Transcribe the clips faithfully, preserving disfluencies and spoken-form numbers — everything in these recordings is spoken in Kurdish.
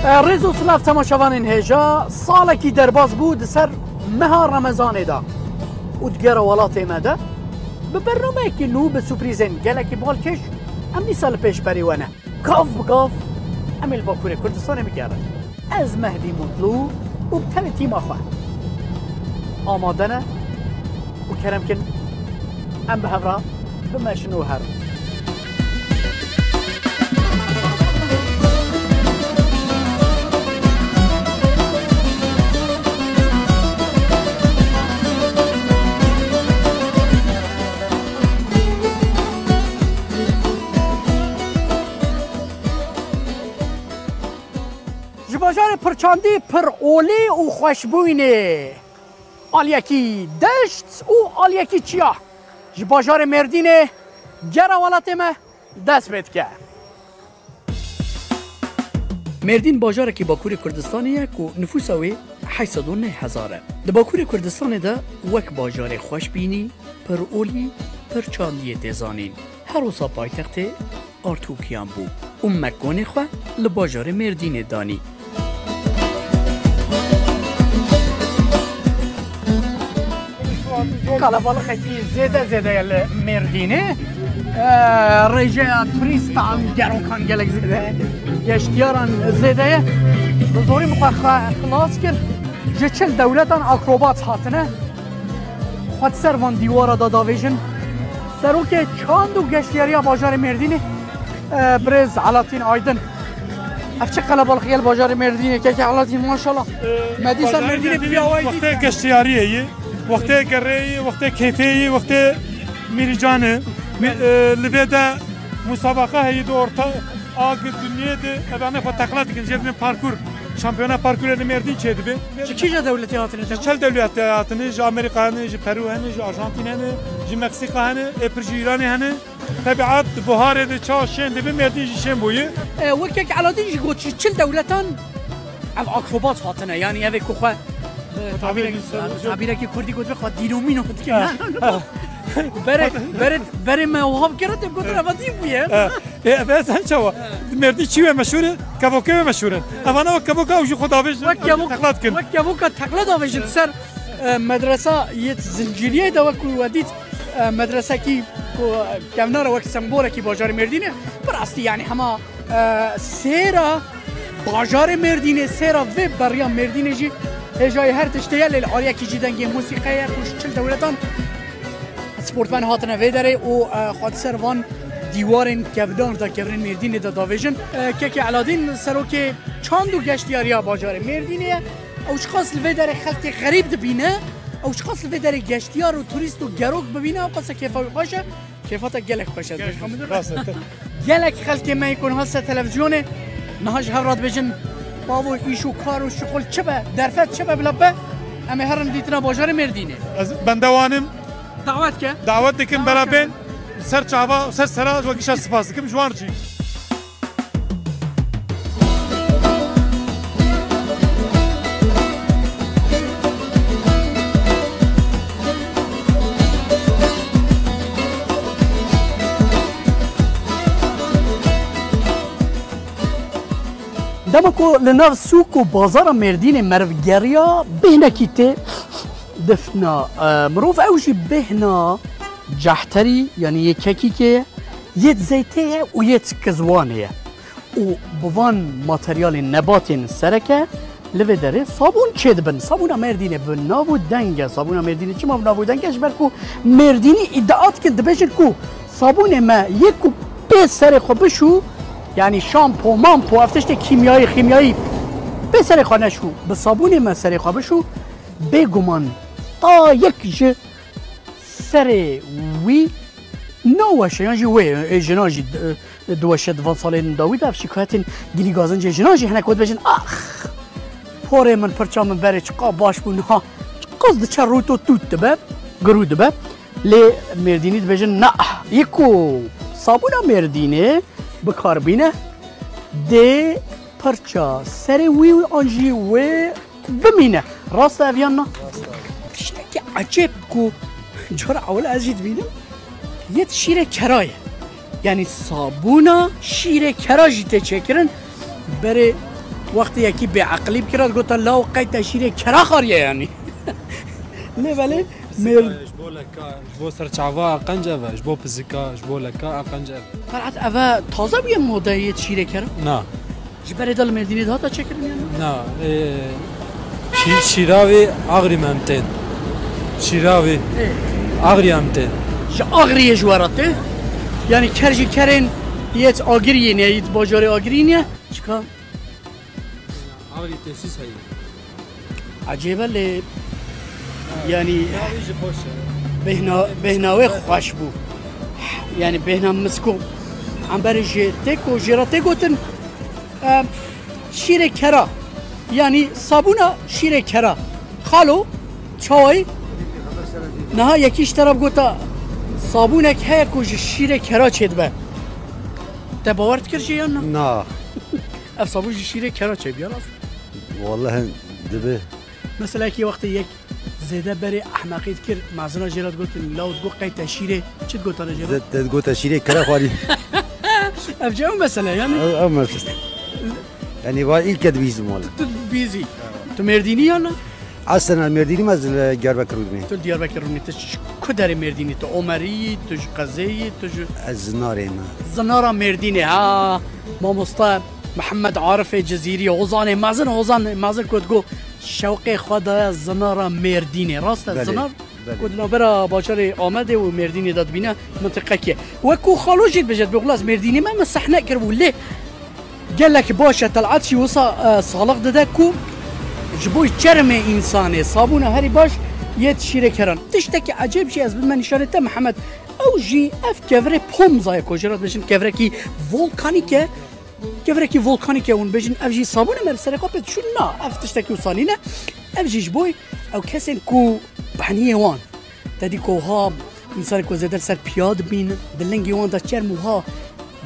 E, rêz û silav temaşevanên hêja, salekî derbas bû di ser meha Remezanê de û di gera welatê me de bi bernameyekî nû, bi surprîzên gelekî balkêş em dîsa li pêşberî we ne. Gav bi gav em ê li Bakurê Kurdistanê bigerin. Ez Mehdî Mutlu û bi tenê tîma xwe amade ne û kerem kin em bi hev re bimeşin û herin. Ji bajarê pirçandî, pir olî û xweşbûyînê, aliyekî deşt û aliyekî çiya ji bajarê Mêrdînê gera welatê me dest pê dike. Mêrdîn bajarekî Bakurê Kurdistanê ye ku nifûsa wê heşt sed û neh hezar e. Di Bakurê Kurdistanê de wek bajarê xweşbînî, pir olî, pir çandiyê tê zanîn. Her wisa paytextê Artûkiyan bû û me konê xwe li bajarê Mêrdînê danî. Qelebalixekî zêde zêde ye li Mêrdînê. Ee, rêjeya turîstan, gerokan gelek zêde ye. Geştiyaran zêde ye. Bi zorî min xwe xe-, xilas kir. Ji çil dewletan akrobat hatine. Xwe di ser van dîwara de davêjin. Serokê çand û geştiyariya bajarê Mêrdînê, e, birêz Alatîn Aydin. Ev çi qelebalixî ye li bajarê Mêrdînê, keke Alatîn, maşallah. Me dîsa Bajarê Mêrdînê Mêrdînê bi vî awayî wextê dît. Geştiyariyê ye, wextê gerê ye, wextê keyfê ye, wextê mîrîcan e. Mî-, e, li vê de musabaqa heye di orta a dinyê de, evane xwe teqla dikin, jê dibin parkur. Şampiyona parkurê li Mêrdîn çêdibe. Ji kîja dewletê hatine te? Çel dewletê hatine, ji Amerîka hene, ji Peru hene, ji Arjantîn hene, ji Meksîka hene, ê pir ji Îranê hene. Tebiat di buharê de çawa şên dibe, Mêrdîn jî şên bûye. E, wek kek Aladîn jî got, ji çil dewletan ev akrobat hatine. Yanî ev ê ku xwe, e, tabîrek-, tabîrek-, tabîrekî kurdî got, xwe dînomîno dike. Ha. Berê, berê, berê me wiha bikire, te gotin, eva dîn bûye. Ha. Ê, ev ez hem çawa? Di Mêrdîn çi wê meşhûr e? Kevokê wê meşhûr in. Evana wek kevoka ew jî xwe davêjin, wek ew jî kevok-, teqla dikin. Wek kevoka teqla davêjin ser, e, medresa yê Zincîriyê de wek ku we dît, e, medresekî ku kevnare wek sembolekî bajarê Mêrdînê. Bi rastî, yanî hema, e, sêra bajarê Mêrdînê, sêra vê beriya Mêrdînê jî hêjayê her tiştê ye, lê li aliyekî jî dengê mûsîqê ye, ku ji çil dewletan sportmen hatine vê derê û, e, xwe di ser van dîwarên kevdar de, kevirên Mêrdînê de davêjin. E, Kekê Eladîn, serokê çand û geştiyariya bajarê Mêrdînê ye. Ew çiqas li vê derê xelkê xerîb dibîne, ew çiqas li vê derê geştiyar û turîst û gerok bibîne, ew qasa kêfa wî xweş e. Kêfa te gelek xweş e. Gelek xweş. Rast e. Gelek xelkê me yê ku niha ser televizyonê, niha ji hev re dibêjin, bavo, îş û kar û şixul çi be, derfet çi be, bila be, em ê herin dîtina bajarê Mêrdînê. Ez bendewanim. Dawet ke. Dawet dikim, bera bên ser çava, ser sera, wekî şer spas dikim, ji wan re jî. Dema ku li nav sûk û bazara Mêrdînê meriv geriya, bêhnekî tê difna, e, mirov, ew jî bêhna cehterî, yanî yê kekîkê ye, yê zeytê ye û yê kizwanê ye. Û bi van materyalên nebatên sereke li vê derê sabûn çêdibin. Sabûna Mêrdînê bi nav û deng e. Sabûna Mêrdînê çima bi nav û deng e? Ji ber ku Mêrdînî îdia dikin, dibêjin ku sabûnê me yê ku pê serê xwe bişû, yanî şampo, mampo, ev tiştê kîmyayî, xîmyayî, pê serê xwe neşû, bi sabûnê me serê xwe bişû, bêguman ta yek ji serê wî naweşe, yan jî wê, ê, jinan jî, e, diweşe di van salên dawî de, ev şîkayetên gilî gazincê jinan jî hinek wê dibêjin, "Ax, porê min, pirça min berê çiqa baş bû, niha çiqas diçe rût û tût dibe, girû dibe." Lê Mêrdînî dibêjin, "Na, yê ku sabûna Mêrdînê bi kar bîne, dê pirça serê wî an jî wê bimîne." Rast e ev yan na? Tiştekî ecêb ku cara ewil ez jî dibînim, yê şîrê kera ye. Yanî sabûna şîrê kera jî tê çêkirin. Berê Wextê yekî bêeqilî bikira, digota, "Law qey te şîrê kera xwariye yanî." Lê belê mêr- Ji bo leka, ji bo serçava qenc ev e, ji bo pizika, ji bo leka qenc ev e. Ferhat, eve taze bûye modeyê şîrê kera? Na. Ji berê de li Mêrdînê de hata çêkirin yanî? Na, e, şî-, şîravê Agirî me em tên. Şîravê Ê. Agirî em tên. Ji Agiriyê ji we re tê? Yanî ker jî kerên yêt Agiriyê ne, yêt bajarê Agiriyê ne? Çika? Agirî tesîs heye. Ecêb e lê, yanî, Navê jî xweş e. Bêhna, bêhna wê xweş bû. Yanî bêhna misko. Em berê jê tê ku jê re tê gotin, em, şîrê kera. Yanî sabûna şîrê kera. Xalo, çawayî? Niha yekî ji te re bigota, sabûnek heye ku ji şîrê kera çêdibe. Te bawer dikir jê yan na? Na. Ev sabûn ji şîrê kera çêbiya rast? Wallahî dibe. Mesela kî wextê yek zêde berê ehmeqî dikir, mezina jê re digotin, law digot qey te şîrê, çi digotane jê re? Te digot te şîrê kira xwarî. Ev cem mesele yani. Ev, ev mesele. Yani va ilk kez bîzim wala. Tu bîzî. Tu Mêrdînî ya na? Aslında Mêrdînî me, ez li Diyarbekir rûnî. Tu li Diyarbekir rûnî, tu ji ku derê Mêrdînî? Tu Omerî yî, tu ji qezê yî, tu ji Ez Zinarê me. Zinara Mêrdînê, ha. Mamosta Mihemed Arifê Cizîrî, Hozanê mezin, Hozan mezin ku digo şewqê xwe daye Zinara Mêrdînê. Rast e, Belê, Zinar? belê. Ku di navbera bajarê Amedê û Mêrdînê de dibîne mintiqekê. Wekû xalo jî dibêje, dibê xulas Mêrdînê me, min sehne kiribû lê gelek baş e, Tel'at jî wisa, e, salix dide ku ji bo çermê însanê sabûna herî baş yê şîrê keran. Tiştekî ecêb jî ez bidime nîşanê te Mihemed. Ew jî ev kevirê Pomza ye ku jê re dibêjin kevirekî volkanîk e. Kevirekî volkanîk e, hûn bêjin ev jî sabûn e, me li serê xwe pê diçûn. Na, ev tiştekî wisa nîne. Ev jî ji bo ew kesên ku peniyê wan, te dî ku ha însanê ku zêde li ser piya dibîn, di lingê wan de çerm wiha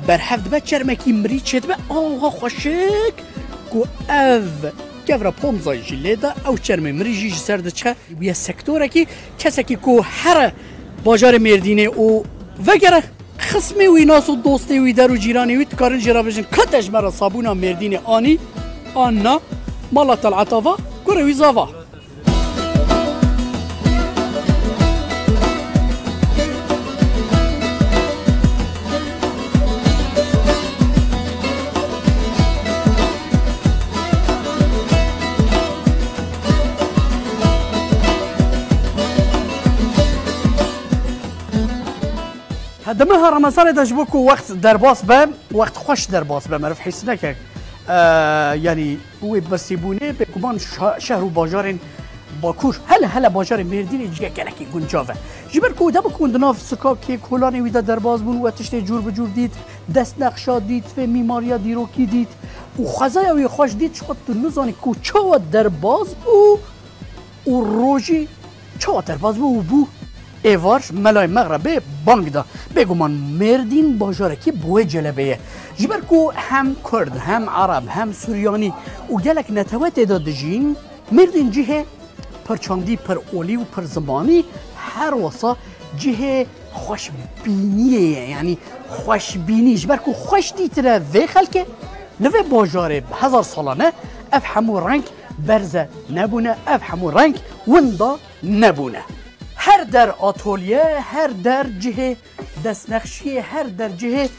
berhev dibe, çermekî mirî çêdibe, a wiha xweşik ku ev kevra Pomzayê jî lê de, ew çermê mirî jî ji ser diçe. Bûye sektorekî, kesekî ku here bajarê Mêrdînê û vegere xismê wî, nas û dostê wî, der û cîranê wî dikarin jê re bêjin, ka te ji me re sabûna Mêrdînê anî an na, mala Tel'ata va, kurê wî zava. He, di meha Remezanê de ji bo ku wext derbas be, wext xweş derbas be, meriv hîs neke. E, yanî wê birsîbûnê bêguman şa-, şehr û bajarên Bakur, hele hele bajarê Mêrdînê cihê gelekî guncav e. Ji ber ku demek hûn di nav sikakê, kolanê wî de derbas bûn, we tiştê cûr bi cûr dît, destnexşa dît, vê mîmariya dîrokî dît û xwezaya wî xweş dît, ji xwe tu nizanî ku çawa derbas bû û rojî çawa derbas bû û bû êvar, melayê mexrebê bang da. Bêguman Mêrdîn bajarekî bi wê celebê ye. Ji ber ku hem Kurd, hem Ereb, hem Suryanî û gelek netewe tê de dijîn, Mêrdîn cihê pir çandî, pir olî û pir zimanî, her wisa cihê xweşbîniyê ye, yanî xweşbînî, ji ber ku xweş dîtine vê xelkê, li vê bajarê bi hezar salan e, ev hemû reng berze nebûne, ev hemû reng winda nebûne. Her der atolye, her der cihê destnexşiyê, her der cihê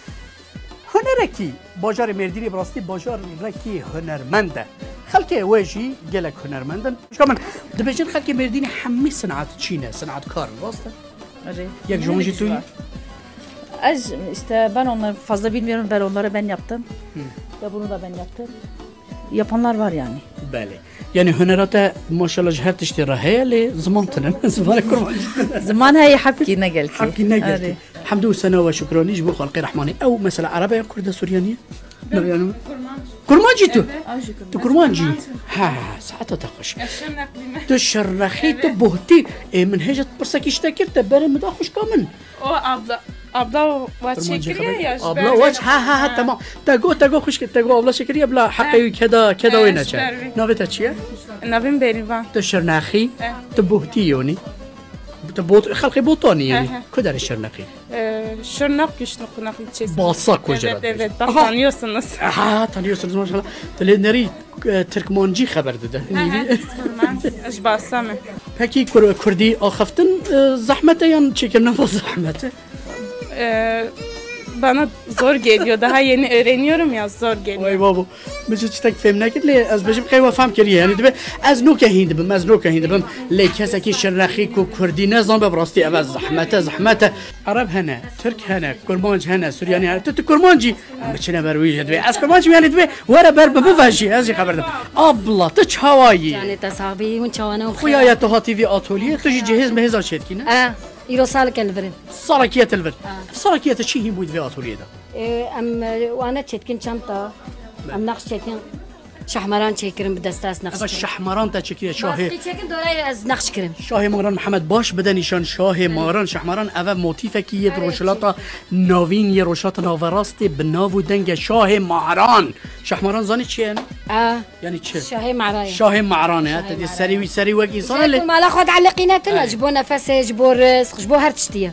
hunerekî. Bajarê Mêrdînê bi rastî bajarekî hunermend e. Xelkê wê jî gelek hunermend in. Şika min, dibêjin xelkê Mêrdînê hemî sinat çî ne, sinatkar in, rast e? Erê. Yek ji wan jî tu yî? Ez işte ben onları fazla bilmiyorum, ben onları ben yaptım. Hı. Ve bunu da ben yaptım. Yapanlar var yani. Belê. Yani hunera te maşallah ji her tiştê re heye, lê ziman tune. Zimanê kurmancî tune. Ziman heye, hebkî ne gelkî. Hebkî ne gelkî. Erê. Hemdû û sena we şukranî ji bo xalqê Rehmanê. Ew mesela Erebe ya Kurd e, Suryanî ye? Ne, yani Kurmancî tu? Ew jî Kurmancî. Tu Kurmancî? Ha, saeta te xweş. Ez Şirnexlî me. Tu Şirnexî, tu buhtî. Ê, min hêja pirsekî ji te kir, te berê min da xwişka min. O abla, abla o waç çekiriye ya, ji ber wê. Abla waç, ha, ha, ha, tamam. Te go, te go xwişke, te go abla çekiriye, bila heqê wî keda, keda wê neçe. Navê te çi ye? Navê min Bêrîvan. Tu Şirnexî, tu buhtî yonî. Tu bot, xelkê Botanî yonî. He, he. Ku derê Şirnexî? Ee, Şırnak Güçlü Konaklı ilçesi. Balsa koca Evet, herhalde. Evet, bak tanıyorsunuz. Aha, tanıyorsunuz maşallah. Dilê nerî e, Tirkmancî xeber dide. Aha, Kurman, ji Balsa me. Peki Kur- Kurdî axiftin e, zehmet e yan çêkirina xwe zehmet e? Ee, Bana zor geliyor. Daha yeni öğreniyorum ya, zor geliyor. Vay babo. Min ji tiştek fêm nekir lê ez bêjim qey we fehm kiriye. Yanî dibe ez noke hîn dibim, ez noke hîn dibim. Lê kesekî şirnexî ku kurdî nezan be bi rastî eve zehmet e, zehmet e. Ereb hene, Tirk hene, Kurmanc hene, Suryanî hene. Tu tu Kurmancî. Em biçine ber wî jî dibe. Ez Kurmancî yanî dibe were ber bi min ve jî. Ez jî xeber dim. Abla tu çawa yî? Canê te sax bî, hûn çawa ne hûn Xuya ya tu hatî vî atoliyê, tu jî cihêz mehêza çêdikî ne? E, îro salek e li vir in. Salekiyet li vir. Salekiyet çi hîn bû di vê atoliyê de? E, em e, wane çêdikin çanta, em nexş çêdikin. Şahmaran çêkirin bi desta ez nexş Eva kirim. Şahmaran te çekiye şahê. Baskê çêkin dora ez nexş kirim. Şahê Maran Mihemed baş bide nîşan şahê Maran. Şahmaran eve motîfekî yê di rojhilata navîn yê rojhilata naverastê bi nav û denge şahê Maran. Şahmaran zanî çi ye? A, Yanî çi? şahê Mara ye. Şahê Maran e. Şahê Te dî Maran. serî wî serî wek însan e Ji lê. ku mala xwe de eleqîne tune, Aynen. ji bo nefesê, ji bo rizq, ji bo her tiştî ye.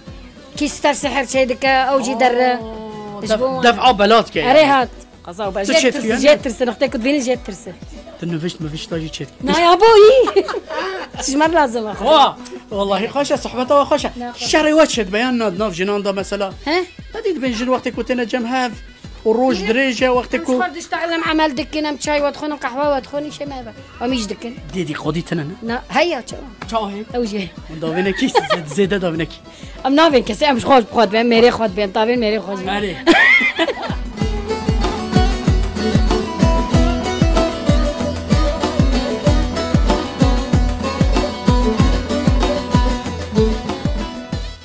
Kî ster sihir çêdike, ew jî derre. Oo, Ji def- bo Def'a belat ke. Erê hat. Qeza û Tu çêdikî, yanî? Jê tirse, nextê ku dibînin jê tirse. Tu nivişt mivişta jî çêdikî. Na ya bo yî. Ji me lazim e. Wa, wallahi xweş e, sohbeta we xweş e. Şerê we çêdibe yan na nav jinan de mesela. He? Te dî dibên jin wextê ku têne cem hev û roj dirêj e wextê ku. Xwe diştexilin emel dikin, em çay we dixwin, qehwe we dixwin, îşê me be. Em îş dikin. Dêdî qodî tine ne? Na, heya çawa. Çawa hê? Ew jê. Hûn davênekî zêde davênekî. Em navên kesê, em ji xwe bi xwe dibên, mêrê xwe dibên, tavên mêrê xwe jî. Erê.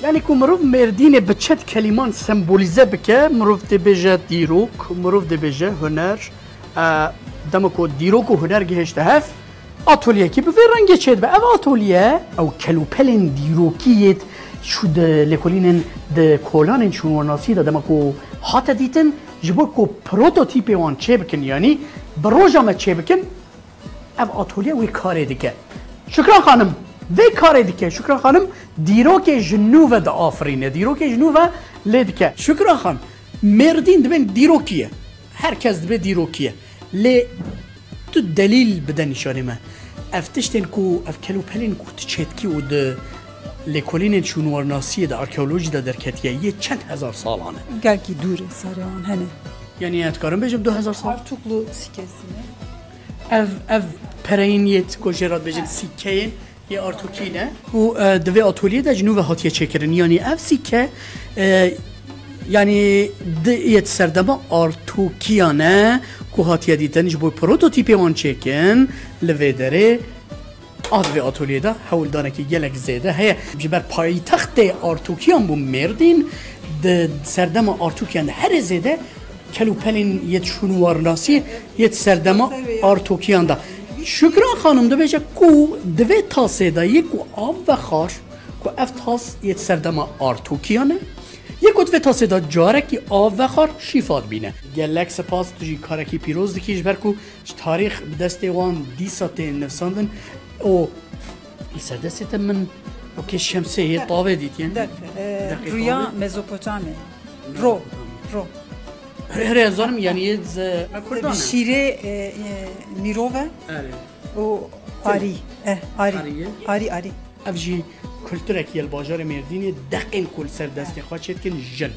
Yanî ku mirov Mêrdînê bi çend kelîman sembolîze bike, mirov dê bêje dîrok, mirov dê bêje huner. E, dema ku dîrok û huner gihişte hev, atolyekî bi vê rengê çêdibe. Ev atolye, ew kelûpelên dîrokî yê çû di lêkolînên di kolanên şûnwarnasî de dema ku hate dîtin, ji bo ku prototîpê wan çêbikin, yanî bi roja me çêbikin, ev atolye wê karê dike. Şükran xanim, vê karê dike. Şükran xanim dîrokê ji nû ve diafirîne. Dîrokê ji nû ve lê dike. Şükran xan, Mêrdîn dibên dîrokî ye. Her kes dibê dîrokî ye. Lê tu delîl bide nîşanê me. Ev tiştên ku, ev kelûpelên ku tu çêdikî û di lêkolînên şûnwarnasiyê de, arkeolojî de derketiye, yê çend hezar salan e? Gelkî dûr e serê wan hene. Yanî ez dikarim bêjim du hezar sal? Artuklu sîkesî ne? Ev, ev pereyên yê ku jê re dibêjin sîkeyên yê Artûkî ne. Û e, di vê atolyê de ji nû ve hatiye çêkirin. Yanî ev sîke e, yanî di yê di serdema Artûkiyan e ku hatiye dîtin ji bo prototîpê wan çêkin li vê derê. A di vê atolyê de hewldanekî gelek zêde heye. Ji ber paytextê Artûkiyan bû Mêrdîn, di serdema Artûkiyan de herê zêde kelûpelên yê şûnwarnasî yê serdema Artûkiyan de. Şükran xanim dibêje ku di vê tasê de yê ku av vexwar, ku ev tas yê serdema Artûkiyan e, yê ku di vê tasê de carekî av vexwar şîfa dibîne. Gelek spas, tu jî karekî pîroz dikî ji ber ku ji tarîx bi destê wan dîsa tên nivîsandin û li ser destê te min wekî şemsê yê tavê dîtiye. Dek, e, Deqê Rüya tavê. Mezopotamya. Ro. Ro. Here, here, ez zanim, yanî yê ze-, me Kurdan e. Şîrê e, e, mirov e Erê. û arî. E, arî. Arî ye. Arî, arî. Ev jî kulturek ye li bajarê Mêrdînê, deqên ku li ser destê xwe çêdikin jin.